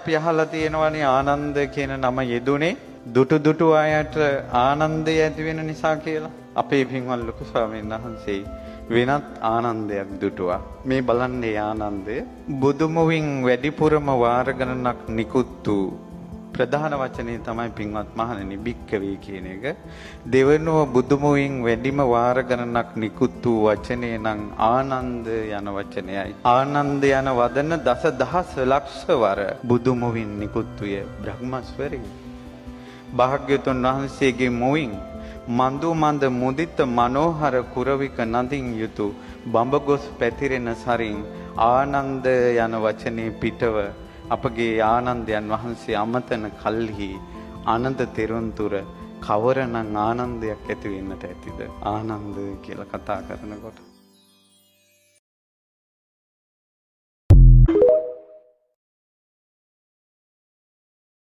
අපි අහලා තියෙනවනේ ආනන්ද කියන නම යෙදුනේ දුටු දුටු අයට ආනන්දය ඇති වෙන නිසා කියලා. අපේ පින්වත් ලොකු ස්වාමීන් වහන්සේ වෙනත් ආනන්දයක් දුටුවා. මේ බලන්නේ ආනන්දය බුදුමුවින් වැඩිපුරම වාර ගණනක් නිකුත් වූ ප්‍රධාන වචනේ තමයි පින්වත් මහණෙනි භික්කවේ කියන එක. දෙවනුව බුදුමුවින් වැඩිම වාර ගණනක් නිකුත් වූ වචනේ නම් ආනන්ද යන වචනයයි. ආනන්ද යන වදන දස දහස් ලක්ෂ වර බුදුමුවින් නිකුත් වූය බ්‍රහ්මස්වරේ. භාග්‍යවතුන් වහන්සේගේ මුවින් මඳු මඳ මුදිත මනෝහර කුරවික නදින් යුතු බඹගොස් පැතිරෙන සරින් ආනන්ද යන වචනේ පිටව අපගේ ආනන්දයන් වහන්සේ අමතන කල්හි ආනන්ද තෙරුන් තුර කවරනම් ආනන්දයක් ඇති වෙන්නට ඇතිද? ආනන්ද කියලා කතා කරනකොට